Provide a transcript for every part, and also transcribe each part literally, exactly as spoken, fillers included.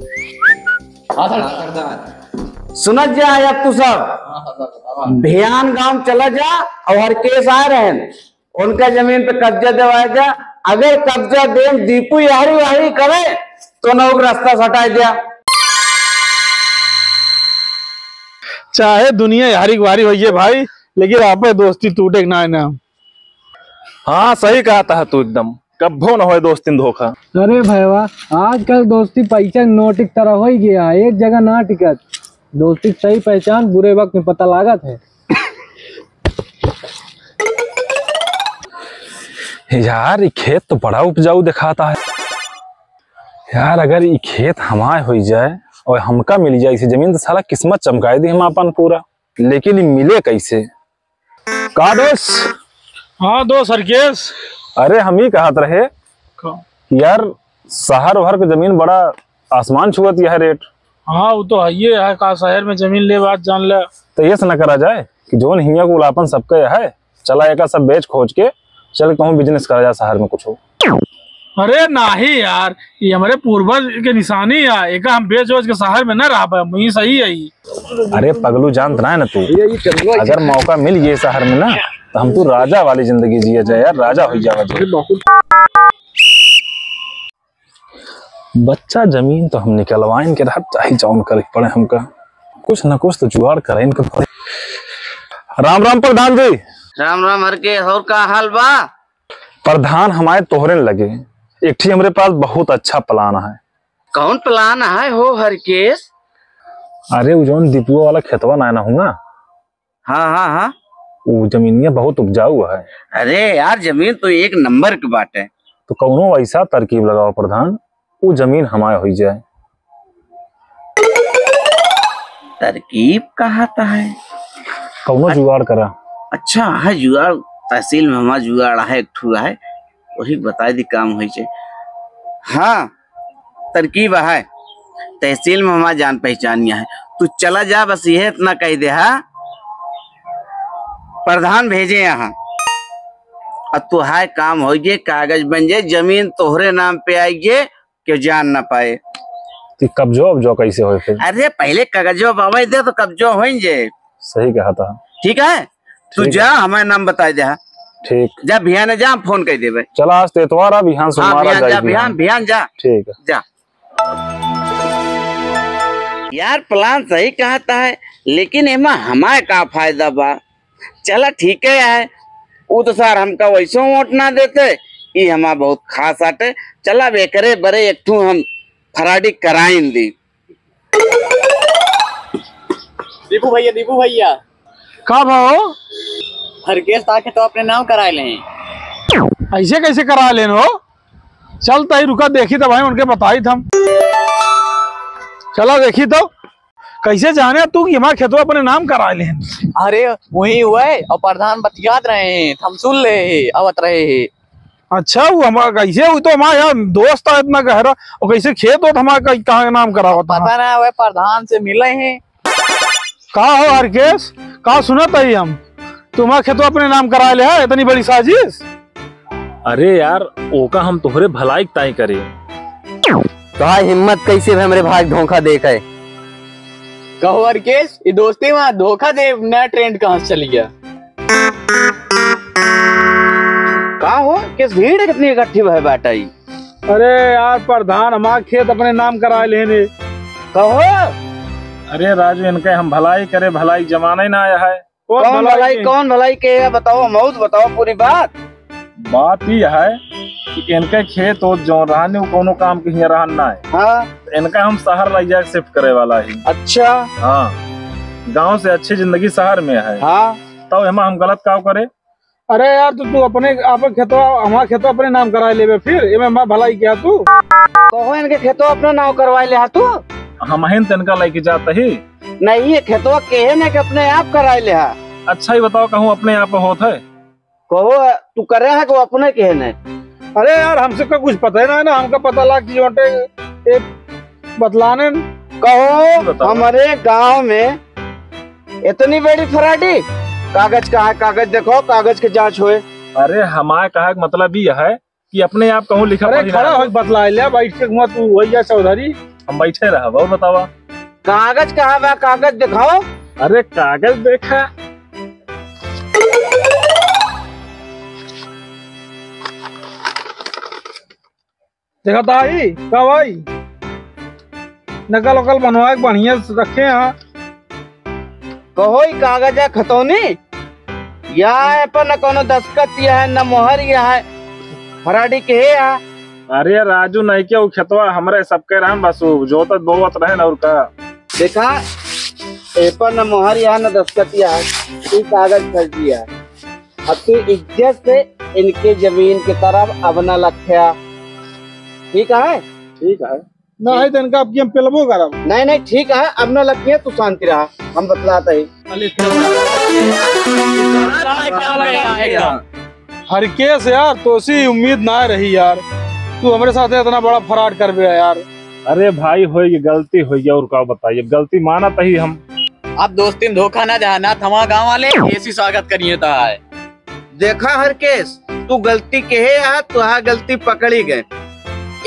हाँ सर, हाँ सरदार। सुनत जा अब तू सब। हाँ सरदार, बतावा। भियान गांव चला जा और हरकेश आए रहेन, उनका जमीन पे कब्जा देवाए जा। अगर कब्जा देन दीपू यहरी वहरी करे तो नौक रास्ता से हटाए जा। चाहे दुनिया यहरी वहरी होइए भाई, लेकिन आपे दोस्ती टूटे के ना है ना। हाँ, सही कहत ह तू एकदम, कब्बो न होए दोस्ती में धोखा। अरे भैया, आजकल दोस्ती पैसा के नोट की तरह होइ गया, एक जगह ना टिकत। दोस्ती की सही पहचान बुरे वक्त में पता लागत है। यार, ई खेत तो बड़ा उपजाऊ दिखाता है। यार, अगर ई खेत हमार होइ जाए और हमका मिल जाए इसी जमीन, तो साला किस्मत चमकाए दी हम अपन पूरा। लेकिन ई मिले कैसे? का दोस्त? हाँ दोस्त हरकेश। अरे, हम ही कहत रहे का? कि यार, शहर वहर के जमीन बड़ा आसमान छुअत यह रेट। हाँ, वो तो है, ये है का शहर में जमीन ले बात जान ले। तो ये से न करा जाए कि जोन हियाँ को उलापन सबके है, चला एका सब बेच खोज के चल कहूँ बिजनेस करा जाए शहर में कुछ हो। अरे नाही यार, ये हमरे पूर्वज के निशानी है, एका हम बेच वेच के शहर में न रह पाए, ये सही है ये। अरे पगलू, जानत ना है ना तू, अगर मौका मिल गए शहर में ना, तो हम तू राजा वाली जिंदगी जिया जाए यार, राजा हो जावा जाए। बच्चा जमीन तो हम निकलवाइन के रहत, चाहे जौन करे के पड़े हमका, कुछ न कुछ तो जुगाड़ करे इनके पड़े। राम राम प्रधान जी। राम राम हरकेश, और का हाल बा? प्रधान, हमारे तोहरे न लगे, एक ठी हमरे पास बहुत अच्छा प्लान है। कौन प्लान है हो हरकेश? अरे, वो जौन दीपुआ वाला खेतवा ना, ना हुआ, हाँ, हाँ, हाँ। उ जमीनिया बहुत उपजाऊ है। अरे यार, जमीन तो एक नंबर के बाटे। तो कौनो ऐसा तरकीब लगाओ प्रधान, उ जमीन हमार होइ जाए। तरकीब कहा था है? कौनो अ-, जुगाड़ करा। अच्छा है जुगाड़, तहसील में हमार जुगाड़ है, एक ठू है, वही बताई दी काम होइ जाए। हाँ, तरकीब है, तहसील में हमार जान पहचानिया है। तू चला जा, बस यह इतना कह दे, हाँ, प्रधान भेजे यहाँ, अब तू हाय काम हो जे, कागज बन जे, जमीन तोहरे नाम पे आई जे, केहू जान ना पाए। तो कब्जो अब्जो कैसे होए फिर? अरे पहले कागजो बाबा दे तो कब्जो हो जे। सही कहा था। ठीक है, तू ठीक जा, है। हमारे नाम बताए दे, हाँ। ठीक। जा भियान जा, हम फोन कर देबे। चला, आज तो एतवार है, बिहान हाँ, सोमवार आ भियान जाए जा, बिहान। भियान, भियान जा। ठीक है। जा। यार, प्लान सही कहता है, लेकिन एमा हमार का फायदा बा? चला, ठीक है, है, उ तो सार हमका वैसो वोट ना देते, ई हमार बहुत खास आटे। चला, अब एकरे बरे एक ठू हम फराडी कराइन दी। दीपू भैया, दीपू भैया। का भाव? हरकेश ताके तो अपने नाम कराए ले। ऐसे कैसे करा लेन हो? चल तई रुका, देखी तो भाई, उनके बताई था हम। चला देखी तो, कैसे जाने तू कि हमार खेतवा अपने नाम करा ले। अरे वही हुए और प्रधान बतियात रहे हैं, हम सुन ले हैं, आवत रहे हैं। अच्छा, वो हमारा कैसे, वो तो हमारा यार दोस्त है इतना गहरा, और कैसे खेत होत हमारा कहीं, कहाँ नाम करावत पता हमारा? ना, वह प्रधान से मिले हैं। का हो हरकेश, का सुनत है हम? तुम्हारा खेतवा अपने नाम करा ले है, इतनी बड़ी साजिश? अरे यार, ओका हम तोहरे भलाई के ताई करे। का हिम्मत कैसे भी हमरे भाई के धोखा दे के? कहो हरकेश, ये दोस्ती में धोखा दे नया ट्रेंड कहाँ से चल गया? का हो, किस भीड़ कितनी इकट्ठी भय बाटई? अरे यार प्रधान, हमार खेत अपने नाम करा लेने। कहो। अरे राजू, इनके हम भलाई करे, भलाई जमाना ही ना आया है। कौन कौन भलाई भलाई, के? कौन भलाई के है, बताओ, मौत बताओ पूरी बात। बात ई है कि इनके खेत ओत जौन रहने, वो कौनो काम के हियाँ रहन ना है। हाँ। इनका हम शहर लइ जाके शिफ्ट करे वाला ही। अच्छा। हाँ, गाँव से अच्छी जिंदगी शहर में है। हाँ। तब एमा हम गलत काव करे? अरे यार, तो तू अपने आप खेतवा, हमार खेतवा अपने नाम कराए लेबे, फिर एमे हमार भलाई क्या तू? कहो इनके खेतवा अपने नाम करवाए ले हा तू? हम ही न तनका लेके जात ही। नहीं, ये खेतवा केहे ने के अपने आप कराए ले हा। अच्छा ही बताओ, कहूँ अपने आप होत है? कहो, तू करे है को अपने केहे ने? अरे यार, हमसे का कुछ पता ही ना है ना, हमका पता लाग कि जोटे ए बतलाने न। कहो, बताओ। हमारे गांव में इतनी बड़ी फराडी, कागज कहाँ है? कागज देखो, कागज के जांच होए। अरे, हमारे कहे के मतलब ई है कि अपने आप कहूँ लिखा अरे, पढ़ी खड़ा ना हो। होके बतला ले, बैठ के घुमा तू, वही जा चौधरी। हम बैठे रहब, और बतावा। कागज कहाँ बा? कागज देखावा। अरे कागज देखा। देखा ताई, का भाई? नकल वकल बनवा के बढ़िया से रखे हैं। कहो ई कागज है खतौनी? या ए पर न कौनो दस्तखत या है, न मोहर या है। फराडी के है या? अरे राजू, नहीं के उ खेतवा हमरे सबके रहन, बस उ जोतत बोवत रहन और का। देखा, ए पर न मोहर या है, न दस्तखत या है। ई कागज फर्जी है। अब तू इज्जत से इनके जमीन के तरफ अब न लख्या। ठीक है? ठीक है। ना है तो इनका अब की हम पेलबो करब। नहीं, नहीं, ठीक है, अब न लख्या, तू शांति रहा, हम बतलाते हैं। हरकेश यार, तोसी उम्मीद ना रही यार, तू हमरे साथ इतना बड़ा फराड करबे यार। अरे भाई, होई गलती होई, और का बताइए, गलती मानत ही हम। अब दोस्ती में धोखा ना जाना, थमा गाँव वाले ऐसी स्वागत करिए ता है। देखा हरकेश, तू गलती केहे आ, तुहा गलती पकड़ी गए।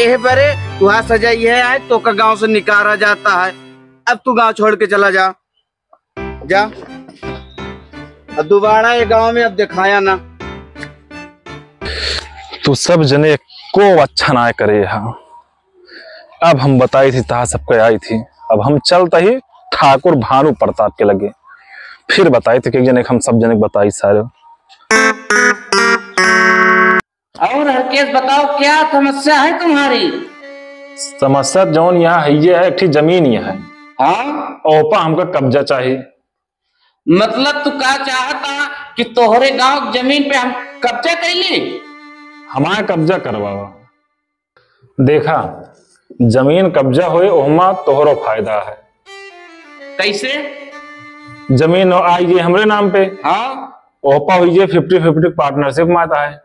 एह बरे तुहा सजा यह आए, तोका गाँव से निकारा जाता है। अब तू गाँव छोड़ के चला जा, जा। अब दोबारा ये गाँव में अब दिखाया ना। तू सब जने को अच्छा ना करे हा। अब हम बताई थी, तहा सबके आई थी। अब हम चलता ही ठाकुर भानु प्रताप के लगे, फिर बताई थी कि एक जने हम सब जने के बताई सारे। और हरकेश, बताओ, क्या समस्या है तुम्हारी? समस्या जौन यहाँ है, ये है, एक ठी जमीन यहाँ है। हाँ? ओपा हमका कब्जा चाहिए। मतलब, तू का चाहता कि तोहरे गांव की जमीन पे हम कब्जा कर ली? हमारा कब्जा करवावा। देखा, जमीन कब्जा होए, ओहमा तोहरो फायदा है। कैसे? जमीन हो आई जे हमरे नाम पे। हाँ। ओहपा हुई जे फिफ्टी फिफ्टी पार्टनरशिप माता है।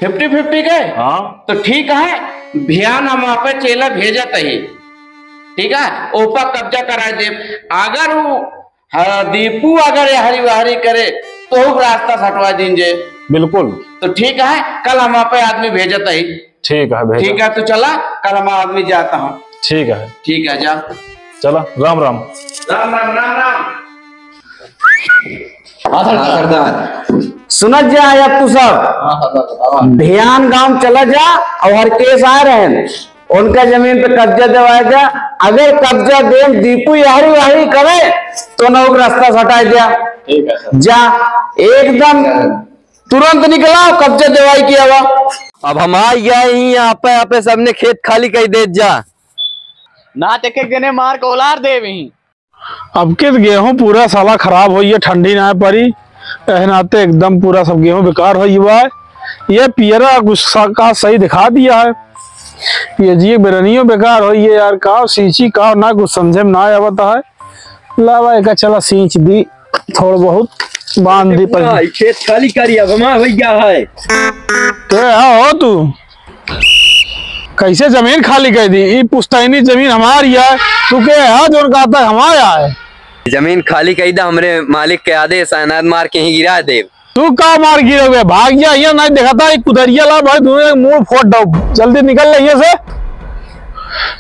फिफ्टी फिफ्टी के? हाँ। तो ठीक है, भियान हम वहाँ पे चेला भेजत ही, ठीक है, ओपा कब्जा कराए दे। अगर वो, हाँ, दीपू अगर यहरी वहरी करे तो वो रास्ता सटवा दीन जे। बिल्कुल। तो ठीक है, कल हम वहाँ पे आदमी भेजत ही। ठीक है, भेजो। ठीक है, तो चला, कल हम आदमी जाता हूँ। ठीक है। ठीक है, जा। चला, राम राम। राम राम, राम राम। हाँ, सरदार। सुनत जा, अब तू सब हाँ, सरदार, बतावा। भियान गांव चला जा और हरकेश आ रहे हैं, उनका जमीन पे कब्जा दिवाया जा। अगर कब्जा दे दीपू यहरी वहरी करे तो ना, वो रास्ता सटाए जा। ठीक है, सर। जा, एकदम तुरंत निकला, कब्जा देवाई के आवा। अब हम आ गया ही यहाँ पे, यहाँ पे सबने खेत खाली कर दे जा। ना ते के गने मार कोलार देवे ही। अब के तो गेहूं पूरा साला खराब होइए, ठंडी ना पड़ी, एह नाते एकदम पूरा सब गेहूं बेकार होइए बा। ये पियरा कुछ सा-, का सही दिखा दिया है, पियजिए बेरनियो बेकार होइए यार, का सींची का ना, कुछ समझे में ना आवता है। लावा एका चला सींच दी, थोड़ बहुत बांध दी पर। भाई, खेत खाली करी, अब हमार भैया है। के हा हो तू? कैसे जमीन खाली कर दी? ई पुश्तैनी जमीन हमारी है, तू के हा जोन कहता है हमारा है? जमीन खाली कर दा, हमरे मालिक के आदेश है, अनाथ मार के ही गिरा देब। तू का मार गिरोगे? भाग जा, यहाँ नहीं दिखाता, एक कुदरिया ला भाई, दोनों एक मुंह फोड़ दो, जल्दी निकल ले यहाँ से।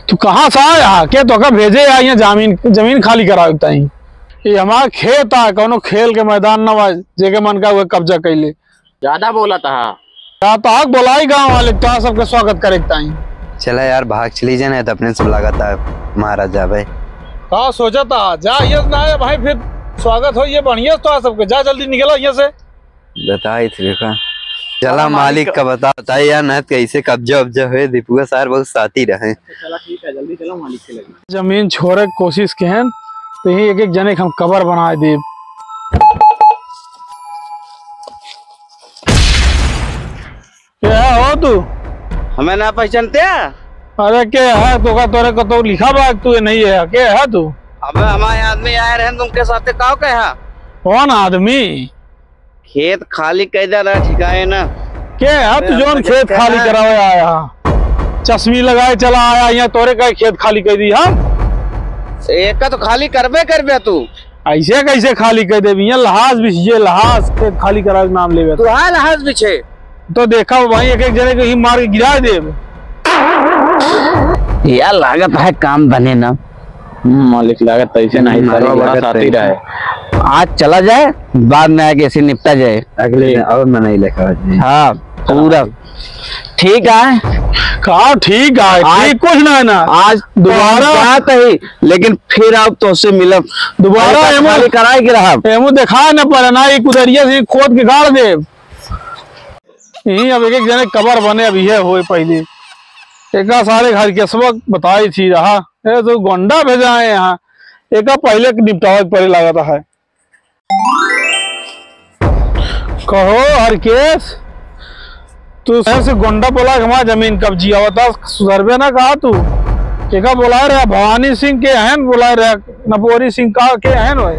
तू कहाँ से आया? के तोका भेजे या यहाँ जमीन, जमीन खाली करावे ताई? ये हमारा खेत आ, कौनो खेल के मैदान ना बा, जेके मन का हुए कब्जा कैले। ज्यादा बोला था। का तो हक बोलाई गाँव वाले, तो सबके स्वागत करे के ताई। चला यार, भाग चली जाए, नहीं तो अपने सब लागत है मारा जाबे। का सोचा था? जा, ये ना है भाई, फिर स्वागत हो, ये बढ़िया तो सबके। जा, जल्दी निकला यहाँ से। बताई थी देखा। चला, चला, मालिक मालिक का बता, बताई यार, नहीं तो कैसे कब्जा उब्जा हुए, दीपुआ सार बहुत साथी रहे। चला, ठीक है, जल्दी चला, मालिक के लगे। जमीन छोड़े के कोशिश के हैं, तो यही एक एक जने के हम कबर बनाए देब। के है हो तू? हमें ना पहचानते? अरे के है? तोका तोरे को तो लिखा बा, तू ये नहीं है। के है तू? अबे हमारे आदमी आए रहे, तुमके साथे काव कहा? कौन आदमी? खेत खाली कर दे रहा, ठिकाए ना। के है तू अबे जोन खेत खाली करावे आया? चश्मी लगाए चला आया, यहाँ तोरे का खेत खाली कर दी, हाँ? एक तो खाली करबे करबे तू। ऐसे कैसे खाली कर देबी? यहाँ लहास बिछिए, लहास, खेत खाली करावे के नाम लेवे। तू है लहास बिछे? तो देखा भाई, एक एक जने के ही मार के गिरा देब। यार, लागत है काम बने ना। हम्म, मालिक, लागत ऐसे नहीं, मालिक, बड़ा लागत साथी ऐसे। रहे। आज चला जाए, बाद में आके ऐसे निपटा जाए। अगले दिन और मनाई लेखा हो जाए। हाँ, पूरा। ठीक है। का ठीक है? आज, ठीक कुछ ना है ना। आज दोबारा दोबारा जात ही, लेकिन फिर आप तोसे मिलब। दोबारा अरे, एमो खाली कराए के रहा। एमो देखा न पड़े ना, ये कुदरिया से खोद के गाड़ दे। यही अब एक एक जने कबर बने, अब यह होए पहले। एका सारे घर के सबक बताई थी रहा। ए, तो गोंडा भेजा है यहाँ। एका पहले निपटावे के पड़े लागत है। कहो हरकेश, तू शहर से गोंडा बोला के हमार जमीन कब्जी आवता, सुधरबे ना कहा तू? एका बोला रहा भवानी सिंह के अहन, बोला रहा नपोरी सिंह का के अहन होए।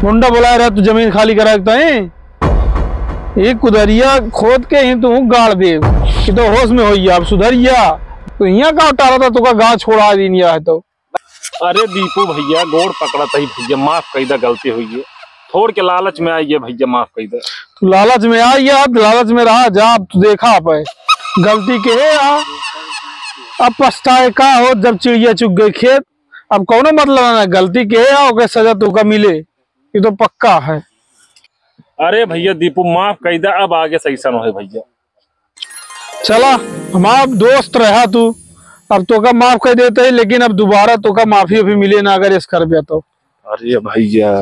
गुंडा बोला रहा तू जमीन खाली करा के तई। ये कुदरिया खोद के ही तू गाड़ दे कि तो होश में होइया, अब सुधरिया। तो यहाँ का टाला था, तुका गाँव छोड़ा दीन या है तो। अरे दीपू भैया, गोड़ पकड़ा तही भैया, माफ कई दा, गलती हुई है। थोड़ के लालच में आई है भैया, माफ कई दा। तू लालच में आई है, अब लालच में रहा जा, अब तू देखा पे गलती के है आ, अब पछताए का हो जब चिड़िया चुग गई खेत। अब कौनो मतलब ना, गलती के है आ, ओके सजा तोका मिले, ये तो पक्का है। अरे भैया दीपू, माफ कई दा, अब आगे से ऐसा न होए भैया। चला, हमार दोस्त रहा तू, अब तोका माफ कर देते हैं, लेकिन अब दोबारा तोका माफी भी मिले ना अगर इस कर दिया तो। अरे भैया।